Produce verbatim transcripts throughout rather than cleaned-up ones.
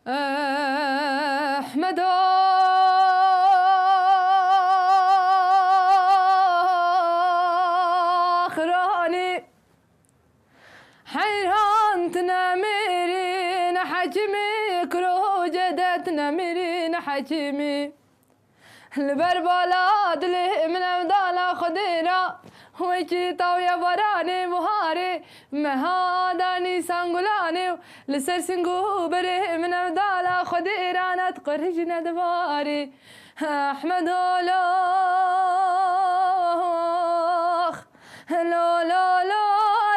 Ehmedo Xiranî, heyran tu nemirî, ne hekîmî, kuro cede tu nemirî, ne hekîmî. Li ber bala dilê min ev dala Xwedê ra, wekî tawiya baranê buharê, meha da nîsan gulanê û li ser sing û berê min ev dala Xwedê ra, ne diqurî jî ne dibarî. Ehmed Olox, lo lo lo,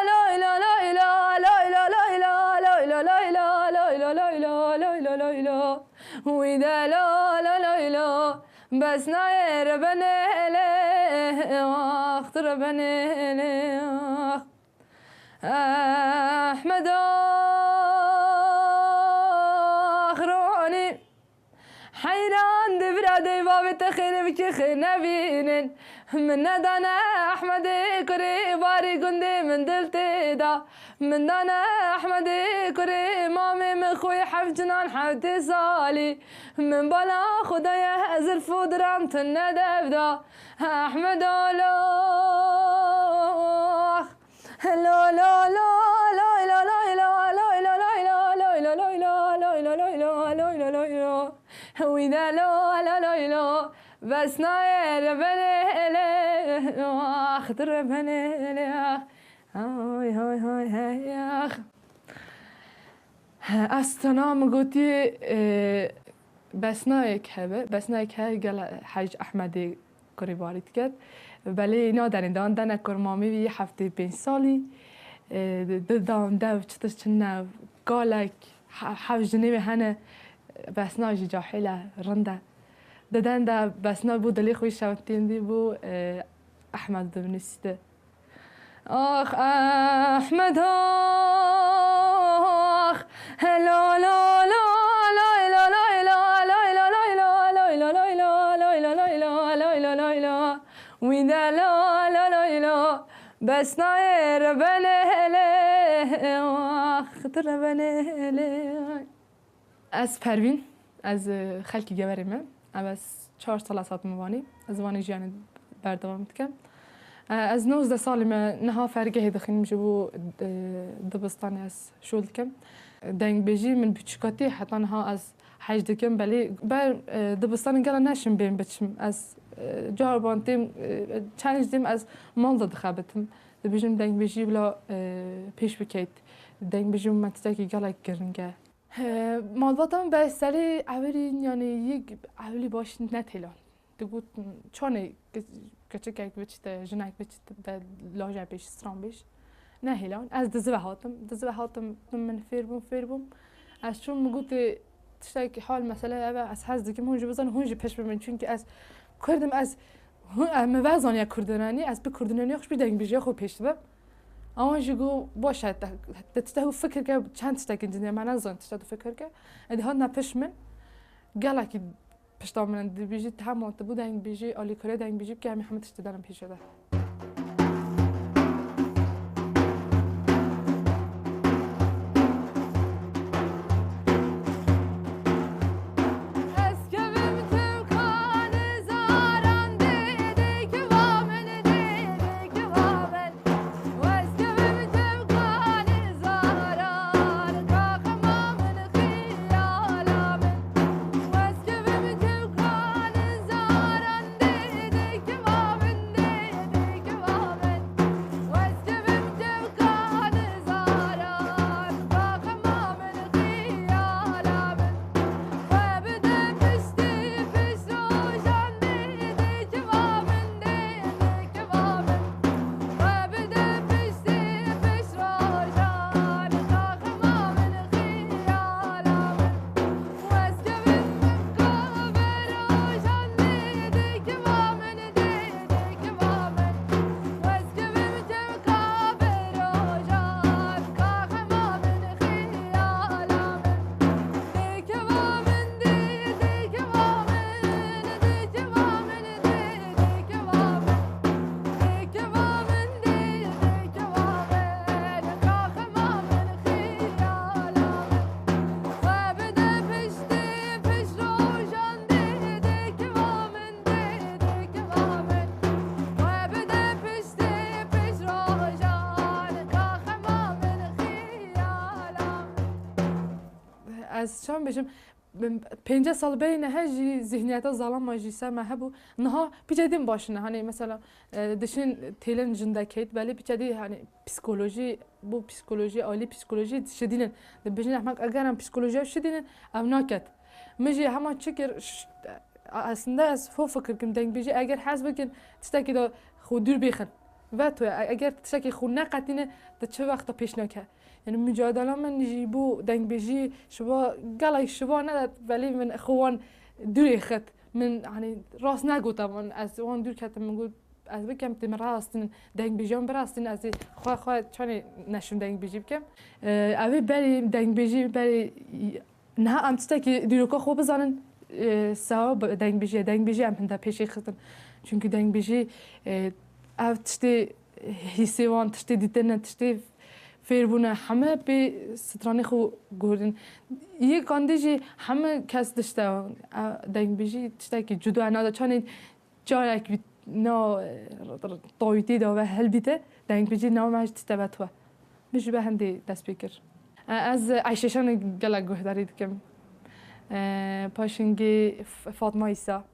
loy lo loy lo, loy lo loy lo, loy lo loy lo, loy lo loy lo, loy lo loy lo. Wî de lo lo loy lo, bes nayê rebenê lê ax, tu rebenê lê ax. Ehmedo Axronî, heyran di vira dey bavê te xêrê bikî xêr nebînin. Min nedane Ehmedê kurê barî gundê min dil tê da. Min dane Ehmedê kurê mamê min xwê heft cinan hewtê salî. Min bala Xwedaya zilf û diram tune dev da. Ehmed Olox. Lo lo lo, loy lo loy lo, loy lo loy lo, loy lo loy lo, loy lo loy lo, loy lo loy lo, loy lo loy lo. Wî de lo lo loy lo, bes nayê rebenê lê ax, tu rebenê lê ax. Hay hay hay hey ax. Ez tena min gotî, e, besnayek hebe, besnayek hebe gel Hec Ehmedê kurê barî diket. Belê nadenê dan dene kurmamî wî heftê pênc salî. E, di dan dev çi tişt çi ne, galek, he-, hev jinê wê hene, besna jî cahil e, rind e. Di den de besna bû dilê xwe şewitîn dî bû, e, Ehmed dibinusî di. Ax Ehmed ax, lo lo lo, loy lo loy lo, loy lo loy lo, loy lo loy lo, loy lo loy lo, loy lo loy lo. Wî de lo lo loy lo, bes nayê rebenê lê ax, tu rebenê lê. Ez Pervîn, ez, e, xelkî Geverê me. Ev ez çar sal ez hatime Wanê. Ez Wanê jiyanê berdewam dikim. E, ez nozdeh salî me niha fergehê dixînim, ji bo, e, dibistanê ez şol dikim. Dengbêjî min biçûkatî heta niha ez hej dikim, belê ber, e, dibistanê gela neşim bên biçim. Ez, e, cariban têm, e, çend jî têm ez mal de dixebitim. Dibêjim dengbêjî bila, e, pêş bikeit. Dengbêjî min tiştekî gelek giring e. He, malbata min be serê ewilî, yanî yek ewilî baş netêlan. Digot, çanê ke-, keçikek biçite, jinek biçite, de laje bêj, stran bêj. Nehêlan. Ez dizive hatim. Dizive hatim, min fêr bûm, fêr bûm. Ez çûm, min gotê, tiştek hal mesele ev e, ez hez dikim, hûn jî bizanin, hûn jî pêş bibin. Çunkî ez Kurd im, ez Hûn, e, min ve zaniye kurdinanî, ez bi kurdinanî xwe ji bîr dengbêjiya xwe pêş dibim. Ewan jî got, baş e, te, te tiştek fikir ke, çend tiştekên cindî me nezan, tiştek tu fikir ke. Êdî hatine pişt min, gelekî pişta min in, dibêjî, hema tu bû dengbêjî, alîkariyê dengbêjî bike, em ê hemî tiştê derin pêşê de. Ez çawa bêjim, pênceh sal berî nehe jî zihniyeta zalama jî ser me hebû. Niha piçe din baş ne. Hani mesela, e, dişin têlin jindekeyt, belê piçe dî hani psikolojî, bu psikolojî, alî psikolojî şidînin. Dibêjin ehmek eger em psikolojiya şidînin, ev naket. Min jî hema çi kir, ş-, aslında ez ho fikir kim, dengbêjî eger hez bikin, tiştekî de xwe dûr bêxin. Ve tu, e-, eger tiştekî xwe neqetîne, di çi wexta pêş nake. Yani mücadela min jî bo dengbêjî şiva, gelek şiva ne, belê min xwe wan dûrê xit. Min, hani, rast negota wan, ez wan dûr ketim, min got, ez bikem tê min rastînin, dengbêjiyan birastînin, ez ê xwe, xwe çanê neşim dengbêjî bikim. Ee, ev ê berî dengbêjî, berî niha em tiştekî dîroka xwe bizanin, e, sewa bi dengbêjî ye. Dengbêjî em hinda pêşê xistin. Çünkü dengbêjî, e, ev tiştê hîsê wan, tiştê dîtine, tiştê fêr bûne, heme pê stranê xwe guhurdin. Yê kandî jî heme kes dişte, e, dengbêjî tiştekî cuda ye. Nada çanê carek bî, na, e, tawîtê de ve hildîte, dengbêjî nava me jî tişte ve twe. Min jî be hindê dest pê kir. E, ez Ayşe Şanê gelek guhdarî dikim. E, paşingê F-, Fatma Îsa.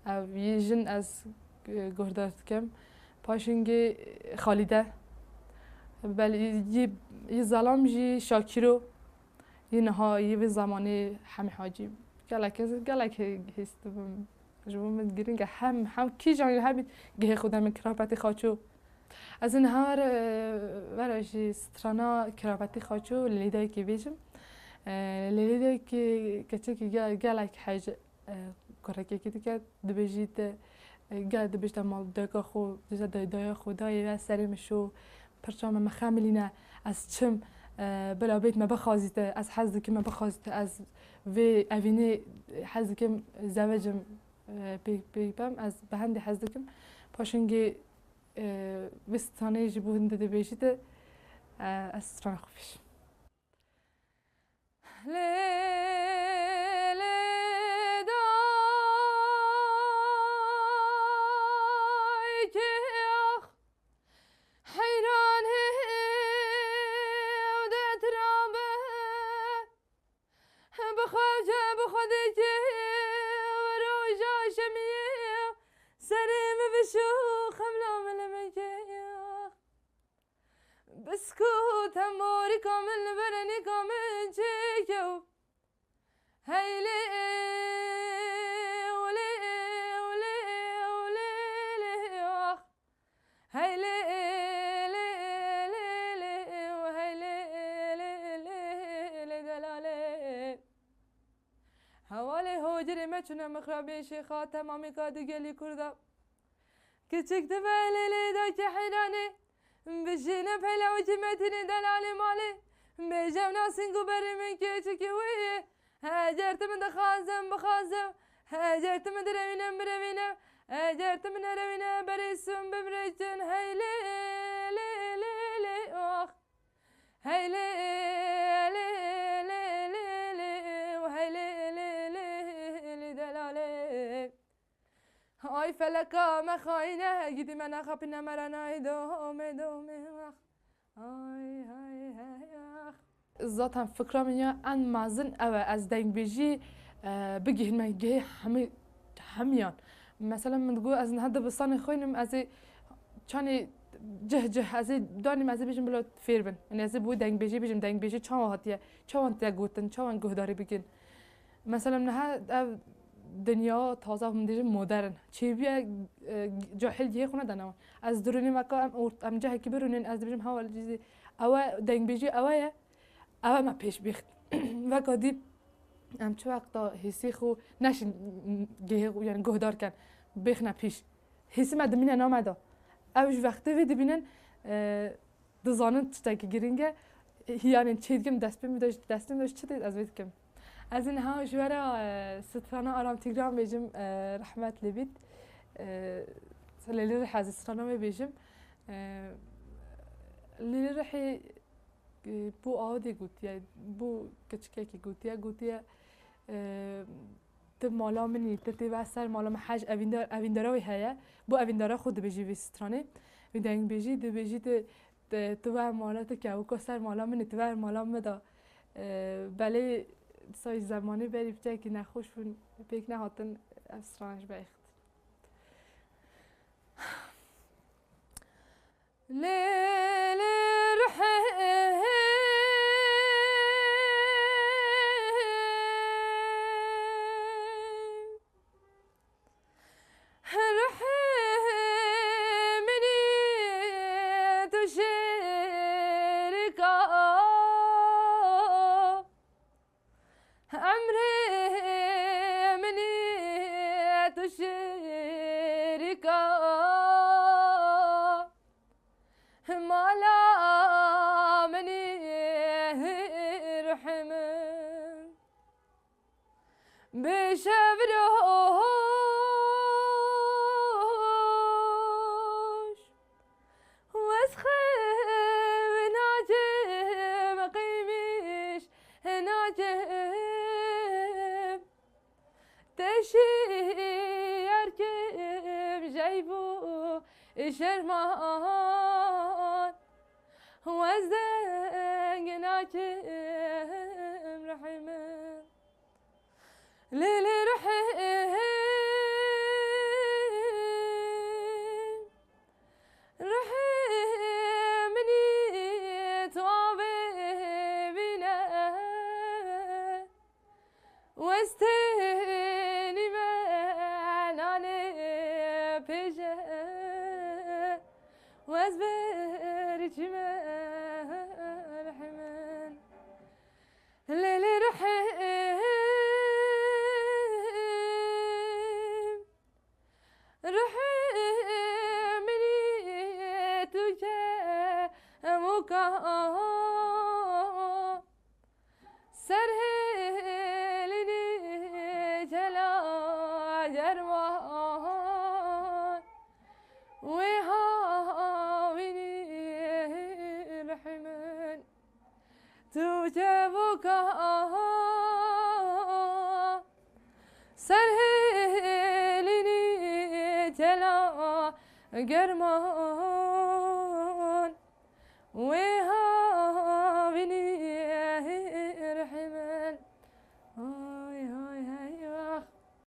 Ev yê jin ez, e, guhdar dikim. Paşingê Xalîde. Belê yê, yê zalam jî Şakîro. Yê niha, yê vê zamanê Hemî Hacî. Gelek ez, gelek hê-, hêst dibim. Ji bo min giring e. Hem, hem kîjan hebî gihê xwe de min kirapetê xaço. Ez ê niha were, were jî strana kirapetî xaço li Lêdayekê bêjim. E, li Lêdayekê keçekî ge-, gelek hej, e, kurekekî dike, dibêjî te, e, gel dibêjte mal deka xwe, dibêjte dayê, daya xwe dayê ve serê min şo, pirça me, me xemilîne, ez çim, e, bila bêt me bixwazîte, ez hez dikim me bixwazîte, ez vê evînê hez dikim zevecim, e, pê, pê bem, ez bi hendê hez dikim. Paşingê, e, vê stranê jî bo hindê dibêjîte, e, ez strana xwe bêjim. Lê, lê, dayikê ax, heyran hêv de tirabe. Bi xwe ce, bi xwe dikê, roja şemiyê, serê min vişo, xemla min li min kê. Biskût hemorîka min li berenîka min çêkew. Hey lê, lê, lê, lê, lê, ax. Hey lê, lê, lê, lê, hey lê, lê, lê, lê, delalê. Hevalê hocirê me çûne mixrabê şêxa temamîka di gelî kurda. Kiçik dibe lê lê dayke heyranê, bijîne peyla wekî metînê delalê malê. Bêje ev nasîn ku berê min keçikî wê ye. Heger tu min dixwazim, bixwazim. Heger tu min direwînim, birewînim. Heger tu min nerewîne, berê sum bimrekin. Hey lê, lê, lê, lê, ax. Hey lê, lê, lê, lê, lê, hey lê, lê, lê, lê, delalê. Ay feleka me xayîne, gidî me nexapîne me re nayê domê, domê, ax. Ay, ay, hey, ax. Zaten fikra min ya en mezin ew e, ez dengbêjî, e, bigihînme gihê hemî, hemiyan. Mesela min digot ez niha dibistanê xwînim, ez ê çanê cih cih, ez ê danîm, ez ê bêjim bila fêr bin. Yanî ez ê bo dengbêjî bêjim, dengbêjî çawa hatiye, çawan tê gotin, çawan guhdarî bikin. Mesela niha ev dinya taze, hûn dibêjin modern. Çêbûye, e, cahil gihê xwe nedane wan. Ez dirûnî me ka em ort-, em cihekî birûnên, ez dibêjim hewa li cizî. Ew e, dengbêjî ew e, ew e me pêş bîxt. Veka dî em çi wexta hêsî xwe neşin gihê xwe, yani guhdar ken. Bêxne pîş. Hêsî me dimîne name da. Ew ji wextê vê dibînin, e, dizanin tiştekî giring e. Hiyanên çê dikim dest pê min de, destê min de çi tê ez vê dikim. Ez ê niha ji we re, e, strana Aram Tîgran bêjim, e, rehmet lê bît. E, Lêlî Rihê ez ê strana wê bêjim. E, Lêlî Rihê, e, bo awdê gotiye, bo keçikekî gotiye, gotiye, e, tu mala min î, tu tê ve ser mala min hej evîndar, evîndara wê heye. Bo evîndara xwe dibêjî vê stranê. Vê dengbêjî dibêjî tu, tu, tu ver mala, tu kewika ser mala min î, tu ver mala min de. E, belê Dîsa jî zemanê berî piçekî nexweş bûn, pêk nehatin ev strana ji bexî. Lê lê ruhê Ruhê min î tu şêrika, emrê min î tu şêrika, mala min î ruhê min. Bi şev roj wez xew nacim, qîmîş nacim. Teşî erkim jeyb û şerman, wez deng nakim ruhê min. Lê lê ruhê Ruhê min î tu avê bîne, wez tenî me nanê pêje, wez ber çî me ruhê min. Lê lê ruhê Ruhê min î tu cem û ka, ser hêlînî cela cerwan, wê hawînî ruhê min. Tu çevoka ser hêlînî tela german, wê havînî